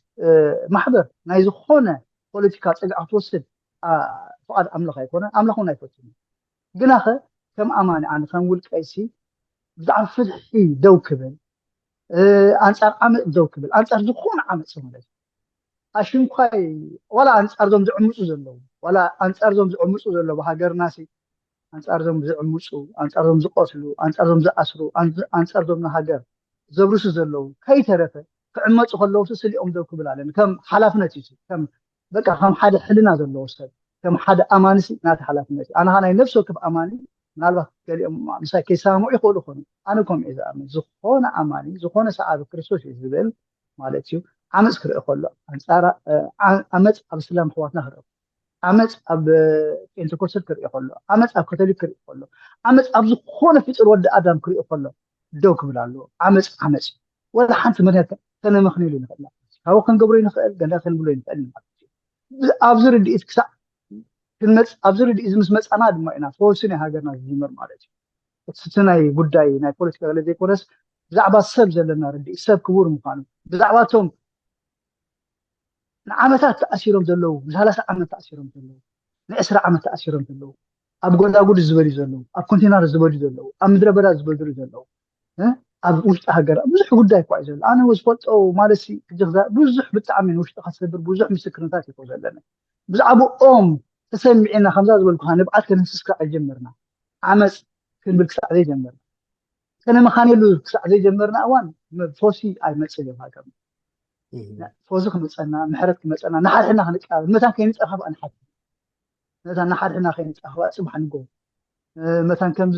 ማሕበር ናይ ዝኾነ ፖለቲካ ፀግዒ ክትወስድ ፍቓድ ኣምላኽ ኣይኮነ ኣምላኽ እውን ኣይፈትን ግናኸ ከም ኣማኒ ኣነ ከም ውልቀይሲ ብዛዕባ ፍትሒ ደው ክብል ኣንፃር ዓመፅ ደው ክብል ኣንፃር ዝኾነ ዓመፅ ማለት ኣሽንኳይ ዋላ ኣንፃር ዞም ዝዕምፁ ዘለዉ ዋላ ኣንፃር ዞም ዝዕምፁ ዘለዉ ሃገርናሲ ኣንፃር ዞም ዝዕምፁ ኣንፃር ዞም ዝቆስሉ ኣንፃር ዞም ዝኣስሩ ኣንፃር ዞም ንሃገር ዘብርሱ ዘለዉ ከይተረፈ ክዕመፁ ከለዉ ስስሊኦም ደው ክብል ኣለኒ ከም ሓላፍነት እዩ ከም በቃ ከም ሓደ ሕልና ዘለዎ ሰብ ከም ሓደ ኣማንሲ ናቲ ሓላፍነት እዩ ኣነኻ ናይ ነፍሲ ወከፍ ኣማኒ ምናልባት ገሊኦም ምሳይ ከይሰማምዑ ይኽእሉ ይኾኑ ኣነ ከም እየ ዝኣምን ዝኾነ ኣማኒ ዝኾነ ሰዓቢ ክርስቶስ እዩ ዝብል ማለት እዩ ዓመፅ ክርኢ ከሎ ኣንፃር ዓመፅ ኣብ ስላም ኣሕዋትና ክርኢ ዓመፅ ኣብ ፔንቴኮስል ክርኢ ከሎ ዓመፅ ኣብ ካቶሊክ ክርኢ ከሎ ዓመፅ ኣብ ዝኾነ ፍጡር ወዲ ኣዳም ክርኢ ከሎ ደው ክብል ኣለዎ ዓመፅ ዓመፅ እዩ ወላ ሓንቲ ምክንያት ከነመኽንየሉ ንኽእል ካብኡ ክንገብሮ ንኽእል ገለ ክንብሎ ንኽእል ማለት እዩ ኣብዚ ርድኢት ክሳዕ ክንመፅ ኣብዚ ርድኢት ምስ መፃና ድማ ኢና ተወስነ ሃገርና ዝጅመር ማለት እዩ እቲ ናይ ጉዳይ ናይ ፖለቲካ ገለ ዘይኮነስ ብዛዕባ ሰብ ዘለና ርድኢት ሰብ ክቡር ምዃኑ ብዛዕባ እቶም ንዓመታት ተኣሲሮም ዘለዉ ንሰላሳ ዓመት ተኣሲሮም ዘለዉ ንዕስራ ዓመት ተኣሲሮም ዘለዉ ኣብ ጎዳጉዲ ዝበልዩ ዘለዉ ኣብ ኮንቴነር ዝበልዩ ዘለዉ ኣብ ምድረ በዳ ዝበልዩ ዘለዉ ኣብ ውሽጢ ሃገር ብዙሕ ጉዳይ እኳ እዩ ዘሎ ኣነ ዝፈልጦ ማለት ብዙሕ ብጣዕሚ ንውሽጢ ከሰብር ብዙሕ ምስክርነታት ይኮ ዘለኒ ብዛዕባኦም ተሰሚዕና ከምዛ ዝበልኩ ንብዓት ከነስስካ ኣይጀመርና ዓመፅ ክንብል ክሳዕ ዘይጀመርና ከነመኻንየሉ ክሳዕ ዘይጀመርና እዋን ፈውሲ ኣይመፅእ እዩ ሃገርና። ፈውሲ ክመፀና፣ ምሕረት ክመፀና፣ ንሓድሕድና ክንቀባበል፣ መታን ከይንፀርፋ ብኣ ንሓድሕድና፣ መታን ንሓድሕድና ከይንፀርፋ ብኣ ፅባሕ ንጎ መታን ከም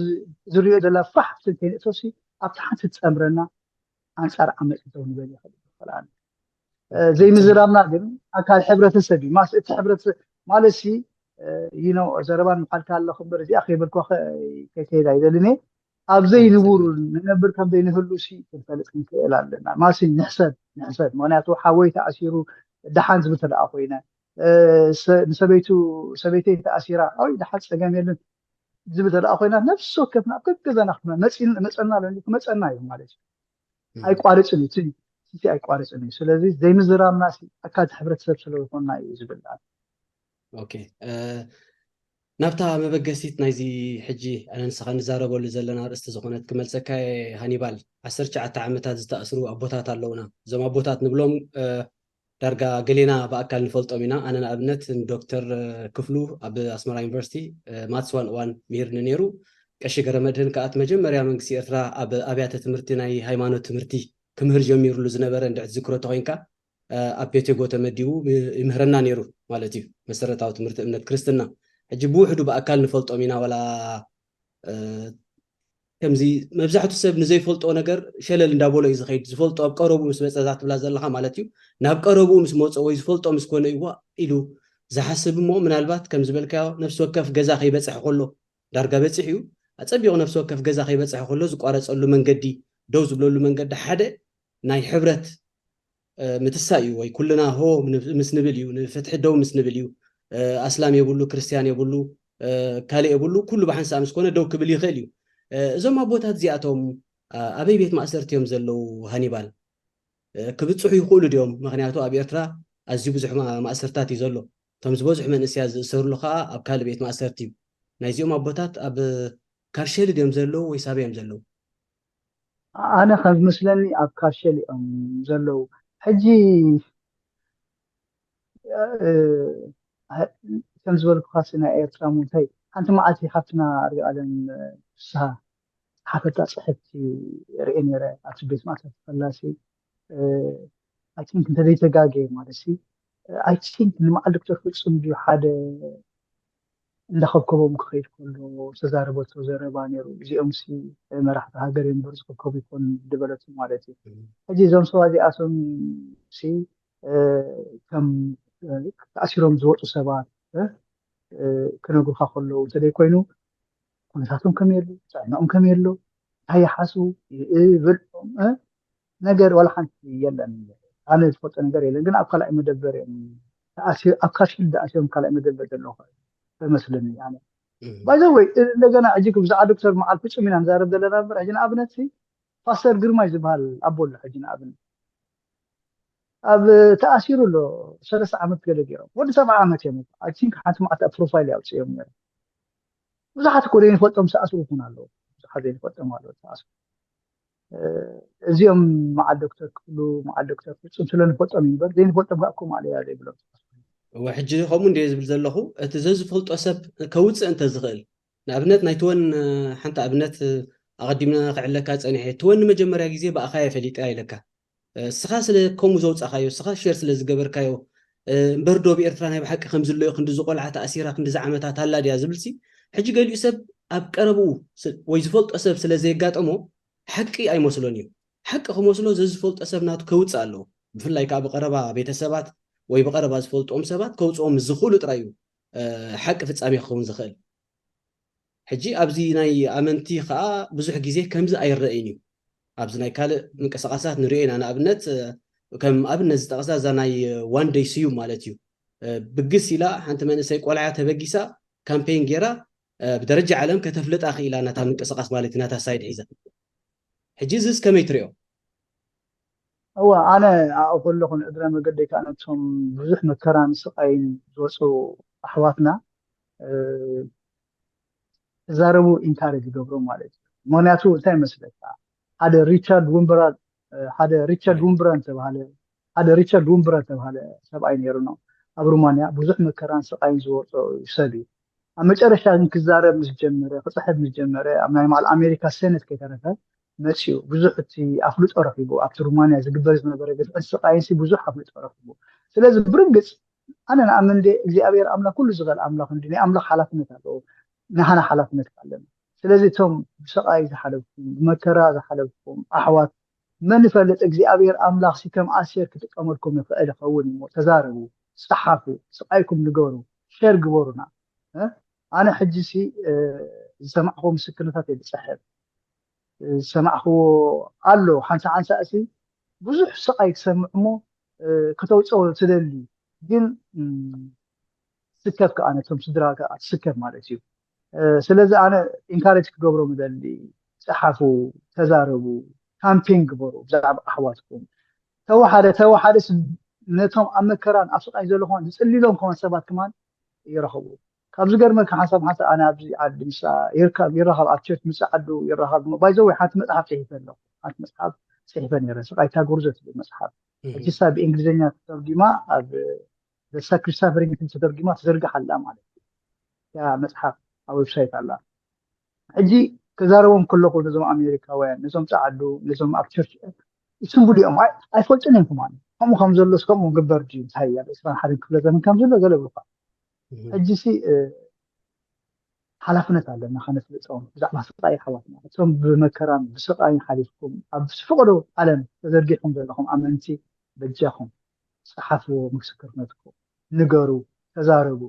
ዝሪኦ ዘላ ፋሕ ስል ከይንእቶሲ ኣብቲ ሓንቲ ትፀምረና ኣንፃር ዓመፅ ደው ንበል ይኽእል ይኽእል። ዘይምዝራብና ግን ኣካል ሕብረተሰብ እዩ። ማስ እቲ ሕብረተሰብ ማለት ሲ ይነው ዘረባን ምሓልካ ኣለኹ እምበር እዚኣ ከይበልኳ ከይከይዳ ይደልን እየ። ኣብ ዘይንቡር ንነብር ከም ዘይንህሉ ሲ ክንፈልጥ ክንክእል ኣለና። ማሲ ንሕሰብ ንሕሰብ። ምክንያቱ ሓወይ ተኣሲሩ ደሓን ዝብል ተደኣ ኮይነ፣ ንሰበይቱ ሰበይተይ ተኣሲራ ኣይ ደሓን ጸገም የለን ዝብል ተደኣ ኮይና፣ ነፍሲ ወከፍና ኣብ ገዛና መጸና ኣሎ ክመጸና እዩ ማለት እዩ። ኣይቋርጽን እዩ፣ እቲ ኣይቋርጽን እዩ። ስለዚ ዘይምዝራብና ሲ ኣካል ሕብረተሰብ ስለ ዝኾንና እዩ ዝብል። ኦኬ፣ ናብታ መበገሲት ናይዚ ሕጂ ኣነ ንስኻ ንዛረበሉ ዘለና ኣርእስቲ ዝኾነት ክመልሰካ ሃኒባል። ዓሰርተ ትሽዓተ ዓመታት ዝተኣስሩ ኣቦታት ኣለውና። እዞም ኣቦታት ንብሎም ዳርጋ ገሌና ብኣካል ንፈልጦም ኢና። ኣነ ንኣብነት ዶክተር ክፍሉ ኣብ ኣስመራ ዩኒቨርሲቲ ማትስ ዋን ዋን ምሂርኒ ነይሩ። ቀሺ ገረመድህን ከኣ እቲ መጀመርያ መንግስቲ ኤርትራ ኣብ ኣብያተ ትምህርቲ ናይ ሃይማኖት ትምህርቲ ክምህር ጀሚሩሉ ዝነበረ እንድሕር ትዝክሮ ተኮይንካ ኣብ ቤቴጎ ተመዲቡ ይምህረና ነይሩ ማለት እዩ። መሰረታዊ ትምህርቲ እምነት ክርስትና ሕጂ ብውሕዱ ብኣካል ንፈልጦም ኢና ዋላ ከምዚ መብዛሕቱ ሰብ ንዘይፈልጦ ነገር ሸለል እንዳበሎ እዩ ዝኸይድ። ዝፈልጦ ኣብ ቀረቡ ምስ መፀ እዛ ትብላ ዘለኻ ማለት እዩ። ናብ ቀረቡ ምስ መፆ ወይ ዝፈልጦ ምስ ኮነ ይዋ ኢሉ ዝሓስብ እሞ ምናልባት ከም ዝበልካዮ ነፍሲ ወከፍ ገዛ ከይበፅሐ ከሎ ዳርጋ በፂሕ እዩ። ኣፀቢቑ ነፍሲ ወከፍ ገዛ ከይበፅሐ ከሎ ዝቋረፀሉ መንገዲ ደው ዝብለሉ መንገዲ ሓደ ናይ ሕብረት ምትሳእ እዩ ወይ ኩልና ሆ ምስ ንብል እዩ ንፍትሒ ደው ምስ ንብል እዩ። ኣስላም የብሉ ክርስትያን የብሉ ካልእ የብሉ ኩሉ ብሓንሳእ ምስ ኮነ ደው ክብል ይኽእል እዩ። እዞም ኣቦታት እዚኣቶም ኣበይ ቤት ማእሰርቲ እዮም ዘለዉ ሃኒባል? ክብፅሑ ይኽእሉ ድዮም? ምክንያቱ ኣብ ኤርትራ ኣዝዩ ብዙሕ ማእሰርታት እዩ ዘሎ። እቶም ዝበዝሑ መንእስያት ዝእሰርሉ ከዓ ኣብ ካልእ ቤት ማእሰርቲ እዩ። ናይዚኦም ኣቦታት ኣብ ካርሸሊ ድዮም ዘለዉ ወይስ ኣበይ እዮም ዘለዉ? ኣነ ከም ዝመስለኒ ኣብ ካርሸሊ እዮም ዘለዉ። ሕጂ ከም ዝበልኩኻ ሲ ናይ ኤርትራ ሙንታይ ሓንቲ መዓልቲ ሓፍትና ሪኣለም ፍስሃ ሓፈታ ፅሕፍቲ ርኤ ነይረ ኣብቲ ቤት ማእሰርቲ ፈላሲ I think እንተዘይተጋገየ ማለት ሲ I think ንመዓል ዶክተር ፍፁም ድዩ ሓደ እንዳኸብከቦም ክኸይድ ከሎ ዝተዛረበቶ ዘረባ ነይሩ። እዚኦም ሲ መራሕቲ ሃገር እዮም እምበር ዝኸብከቡ ይኮኑ ዝበለቱ ማለት እዩ። ሕጂ እዞም ሰባት እዚኣቶም ሲ ከም ተኣሲሮም ዝወፁ ሰባት ክነግሩካ ከለዉ እንተደይ ኮይኑ ኩነታቶም ከመይ ኣሎ፣ ጥዕናኦም ከመይ ኣሎ፣ እንታይ ይሓስቡ፣ ይብልዑ ነገር ዋላ ሓንቲ የለን። ኣነ ዝፈልጦ ነገር የለን፣ ግን ኣብ ካልኣይ መደበር እዮም ኣብ ካሽል ዝኣስዮም ካልኣይ መደበር ዘለዉ ተመስለኒ። ኣነ ባይዘወይ እንደገና ሕጂ ብዛዕባ ዶክተር መዓል ፍጹም ኢና ንዛረብ ዘለና እምበር ሕጂ ንኣብነት ፓስተር ግርማይ ዝበሃል ኣቦ ኣሎ ሕጂ ንኣብነት ኣብ ተኣሲሩ ኣሎ ሰለስተ ዓመት ገለ ገይሮም ወዲ ሰብዓ ዓመት እዮም I think ሓንቲ መዓልቲ ኣብ ፕሮፋይል ኣውፅኦም ነይሮም። ብዙሓት እኮ ዘይንፈልጦም ዝተኣስሩ ይኹን ኣለዉ። ብዙሓት ዘይንፈልጦም ኣለዉ ዝተኣስሩ። እዚኦም መዓል ዶክተር ክፍሉ መዓል ዶክተር ፍጹም ስለ ንፈልጦም እዩ እምበር ዘይንፈልጦም ከዓ እኮ ማለያ ዘይብሎም ዝተኣስሩ። እወ ሕጂ ከምኡ እንደ ዝብል ዘለኹ እቲ ዘዝፈልጦ ሰብ ከውፅእ እንተ ዝኽእል ንኣብነት ናይ ትወን ሓንቲ ኣብነት ኣቐዲምና ክዕለካ ፀኒሐ ትወን ንመጀመርያ ግዜ ብኣኻየ ፈሊጠያ ኢለካ እስኻ ስለ ከምኡ ዘውፃኻዮ እስኻ ሸር ስለ ዝገበርካዮ እምበር ዶ ኣብ ኤርትራ ናይ ብሓቂ ከምዚ ኣሎ እዩ ክንዲ ዝቆልዓ ተኣሲራ ክንዲ ዝዓመታት ኣላ ድያ ዝብልሲ ሕጂ ገሊኡ ሰብ ኣብ ቀረብኡ ወይ ዝፈልጦ ሰብ ስለ ዘየጋጠሞ ሓቂ ኣይመስሎን እዩ ሓቂ ክመስሎ ዘዝፈልጦ ሰብ ናቱ ከውፅእ ኣለዎ ብፍላይ ከዓ ብቀረባ ቤተሰባት ወይ ብቀረባ ዝፈልጥኦም ሰባት ከውፅኦም ዝኽእሉ ጥራይ እዩ ሓቂ ፍፃሜ ክኸውን ዝኽእል ሕጂ ኣብዚ ናይ ኣመንቲ ከዓ ብዙሕ ግዜ ከምዚ ኣይረእን እዩ ኣብዚ ናይ ካልእ ምንቅስቃሳት ንሪኦ ኢና ንኣብነት ከም ኣብነት ዝጠቅሳ እዛ ናይ ዋን ደይ ስዩም ማለት እዩ ብግስ ኢላ ሓንቲ መንእሰይ ቆልዓ ተበጊሳ ካምፔን ገይራ ብደረጃ ዓለም ከተፍልጣ ክኢላ ናታ ምንቅስቃስ ማለት እዩ ናታ ሳይድ ሒዛ ሕጂ እዚስ ከመይ ትሪኦ እወ ኣነ ኣብኡ ከለኹ ንእግረ መገደይ ከዓ ነቶም ብዙሕ መከራን ስቃይን ዝወፁ ኣሕዋትና ክዛረቡ ኢንካሬጅ ይገብሮም ማለት እዩ ምክንያቱ እንታይ ይመስለካ ሓደ ሪቻርድ ውምብራ ሓደ ሪቻርድ ውምብራ ዝተባሃለ ሓደ ሪቻርድ ውምብራ ዝተባሃለ ሰብኣይ ነይሩ ነው ኣብ ሩማንያ ብዙሕ መከራን ስቃይን ዝወፆ ሰብ እዩ ኣብ መጨረሻ ግን ክዛረብ ምስ ጀመረ ክፅሕፍ ምስ ጀመረ ኣብ ናይ ማል ኣሜሪካ ሴነት ከይተረፈ መፅኡ ብዙሕ እቲ ኣፍልጦ ረኪቡ ኣብቲ ሩማንያ ዝግበር ዝነበረ ግፍዕን ስቃይንሲ ብዙሕ ኣፍልጦ ረኪቡ። ስለዚ ብርግፅ ኣነ ንኣምን እንደ እግዚኣብሔር ኣምላክ ኩሉ ዝኽእል ኣምላክ እንዲ ናይ ኣምላክ ሓላፍነት ኣለዎ፣ ንሃና ሓላፍነት ኣለና። ስለዚ እቶም ብስቃይ ዝሓለፍኩም ብመከራ ዝሓለፍኩም ኣሕዋት መን ይፈልጥ እግዚኣብሔር ኣምላክ ሲ ከም ኣሴር ክጥቀመልኩም ይኽእል ይኸውን እሞ ተዛረቡ፣ ፀሓፉ፣ ስቃይኩም ንገሩ፣ ሸር ግበሩና። ኣነ ሕጂ ሲ ዝሰማዕኩ ምስክርነታት የብፅሐ ዝሰማዕክዎ ኣሎ። ሓንሳ ሓንሳ እሲ ብዙሕ ስቃይ ትሰምዕ እሞ ከተውፅኦ ትደሊ፣ ግን ስከፍ ከዓ ነቶም ስድራ ከዓ ትስከፍ ማለት እዩ። ስለዚ ኣነ ኢንካሬጅ ክገብሮም ይደሊ፣ ፀሓፉ፣ ተዛረቡ፣ ካምፔን ግበሩ ብዛዕባ ኣሕዋትኩም። ተወሓደ ተወሓደ ነቶም ኣብ መከራን ኣብ ስቃይ ዘለኹን ዝፅልሎም ከማን ሰባት ከማን ይረኸቡ። ካብ ዝገርመካ ሓንሳብ ሓንሳብ ኣነ ኣብዚ ዓዲ ምስ ይርከብ ይራኸብ፣ ኣብ ቸርች ምስ ዓዱ ይራኸብ። ባይዘወይ ሓንቲ መፅሓፍ ፅሒፈ ኣለኹ። ሓንቲ መፅሓፍ ፅሒፈ ነይረ፣ ስቃይታ ጎርዞ ትብል መፅሓፍ። ሕጂ ሳ ብእንግሊዝኛ ተተርጊማ ኣብ ሳክሪሳፈሪንግ ተተርጊማ ተዘርግሓ ኣላ ማለት እዩ። ያ መፅሓፍ ኣብ ዌብሳይት ኣላ። ሕጂ ክዛረቦም ከለኹ ነዞም ኣሜሪካውያን፣ ነዞም ፃዓዱ፣ ነዞም ኣብ ቸርች ይስንብዱ እዮም። ኣይፈልጡን እዮም። ከማን ከምኡ ከም ዘሎስ ከምኡ ግበር ድዩ እንታይ ኣብ ዕስራን ሓደን ክፍለ ዘመን ከም ዘሎ ገለ ብልኳ። ሕጂ ሲ ሓላፍነት ኣለና ከነፍልጦም ብዛዕባ ስቃይ ኣሕዋትና፣ እቶም ብመከራን ብስቃይን ሓሊፍኩም ኣብ ዝፈቀዶ ዓለም ተዘርጊሕኩም ዘለኹም ኣመንቲ፣ በጃኹም ፀሓፍዎ ምስክርነትኩም፣ ንገሩ፣ ተዛረቡ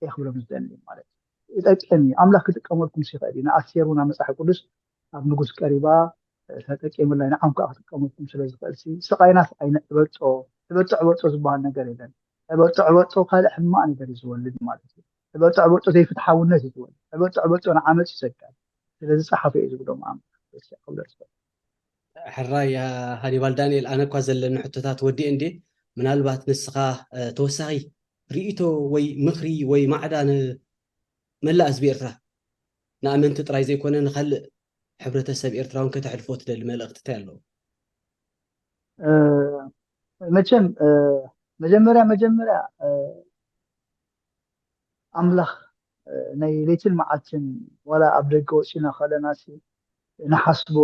እየ ክብሎም ዝደሊ ማለት እዩ። ይጠቅም እዩ። ኣምላኽ ክጥቀመልኩም ይኽእል እዩ። ንኣስቴር እውን ኣብ መፅሓፍ ቅዱስ ኣብ ንጉስ ቀሪባ ተጠቂምላ፣ ንዓኹም ከዓ ክጥቀመልኩም ስለ ዝኽእል ሲ ስቃይናስ ኣይንዕበጦ። ዕበጦ ዕበጦ ዝበሃል ነገር የለን። ዕበጦ ዕበጦ ካልእ ሕማቕ ነገር እዩ ዝወልድ ማለት እዩ። ዕበጦ ዕበጦ ዘይፍትሓውነት እዩ ዝወልድ። ዕበጦ ዕበጦ ንዓመፅ እዩ ዘጋል። ስለዚ ፀሓፉ እዩ ዝብሎም ኣምላኽ። ሕራይ ሃኒባል ዳንኤል፣ ኣነ እኳ ዘለኒ ሕቶታት ወዲኤ እንዴ፣ ምናልባት ንስኻ ተወሳኺ ርእይቶ ወይ ምኽሪ ወይ ማዕዳ ንመላእ ህዝቢ ኤርትራ፣ ንኣመንቲ ጥራይ ዘይኮነ ንካልእ ሕብረተሰብ ኤርትራ እውን ከተሕልፎ ትደሊ መልእኽቲ እንታይ ኣለዎ? መቸም መጀመርያ መጀመርያ ኣምላኽ ናይ ለይትን መዓልትን ዋላ ኣብ ደገ ወፂና ከለና ንሓስቦ፣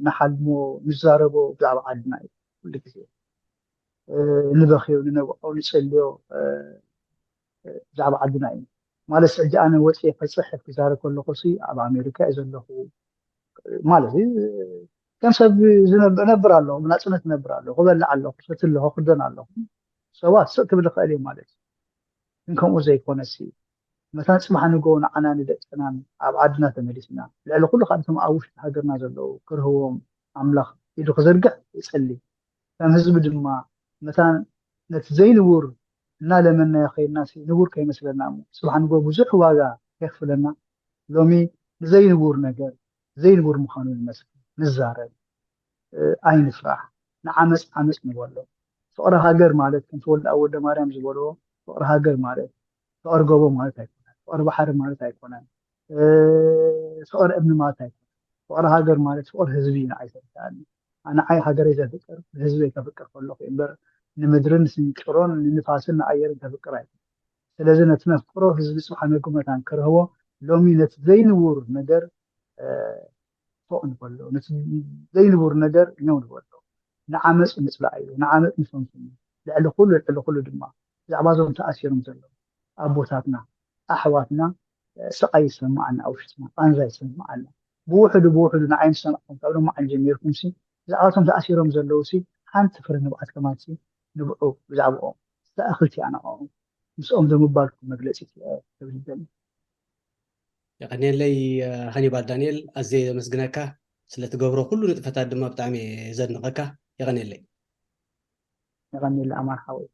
ንሓልሞ፣ ንዛረቦ ብዛዕባ ዓድና እዩ። ኩሉ ግዜ ንበኽዮ፣ ንነብዖ፣ ንፀልዮ ብዛዕባ ዓድና እዩ። ማለት ሕጂ ኣነ ወፅየ ክፅሕፍ ክዛረብ ከለኹ ሲ ኣብ ኣሜሪካ እዩ ዘለኹ ማለት እዩ። ከም ሰብ እነብር ኣለኹ፣ ብናፅነት እነብር ኣለኹ፣ ክበልዕ ኣለኹ፣ ክሰቲ ኣለኹ፣ ክደን ኣለኹ። ሰባት ስቕ ክብል ይኽእል እዩ ማለት እዩ። ግን ከምኡ ዘይኮነ ሲ መታን ፅባሕ ንጎ ንዓና ንደቅናን ኣብ ዓድና ተመሊስና ልዕሊ ኩሉ ካብ እቶም ኣብ ውሽጢ ሃገርና ዘለዉ ክርህዎም ኣምላኽ ኢዱ ክዘርግሕ ይፀሊ። ከም ህዝቢ ድማ መታን ነቲ ዘይንቡር እናለመናዮ ከይድና ሲ ንቡር ከይመስለና እሞ ፅባሕ ንጎ ብዙሕ ዋጋ ከየኽፍለና ሎሚ ንዘይንቡር ነገር ዘይንቡር ምዃኑ ንመስክር፣ ንዛረብ፣ ኣይንፍራሕ፣ ንዓመፅ ዓመፅ ንበሎ። ፍቕሪ ሃገር ማለት ከም ተወልደ ኣብ ወልደ ማርያም ዝበልዎ ፍቕሪ ሃገር ማለት ፍቕሪ ጎቦ ማለት ኣይኮነን፣ ፍቕሪ ባሕሪ ማለት ኣይኮነን፣ ፍቕሪ እምኒ ማለት ኣይኮነን። ፍቕሪ ሃገር ማለት ፍቕሪ ህዝቢ እዩ ንዓይ ዘርድኣኒ። ንዓይ ሃገረይ ዘፍቅር ንህዝበይ ከፍቅር ከለኹ እምበር ንምድርን ስንጭሮን ንንፋስን ንኣየርን ከፍቅር ኣይኮነን። ስለዚ ነቲ ነፍቅሮ ህዝቢ ፅባሕ ንጎ መታን ክረህቦ ሎሚ ነቲ ዘይንቡር ነገር ፎቕ ንበሎ፣ ነቲ ዘይንቡር ነገር ኛው ንበሎ። ንዓመፅ ንፅላእ እዩ፣ ንዓመፅ ንፈንፍን እዩ። ልዕሊ ኩሉ ልዕሊ ኩሉ ድማ ብዛዕባ እዞም ተኣሲሮም ዘለዉ ኣቦታትና ኣሕዋትና ስቃይ ይሰማዓና፣ ኣብ ውሽጥና ቃንዛ ይሰማዓና። ብውሕዱ ብውሕዱ ንዓይ ምስ ሰማዕኩም ካብ ሎማዓንቲ ጀሚርኩም ሲ ብዛዕባቶም ተኣሲሮም ዘለዉ ሲ ሓንቲ ፍረ ንብዓት ከማን ሲ ንብዑ ብዛዕባኦም ዝኣኽል ቲኣናኦም ምስኦም ዘምባልኩም መግለፂ ክብል ይደሊ። የቐንየለይ ሃኒባል ዳንኤል፣ ኣዝየ ዘመስግነካ። ስለትገብሮ ኩሉ ንጥፈታት ድማ ብጣዕሚ ዘድንቐካ። የቐንየለይ። የቐንየለይ ኣማን ሓወይ።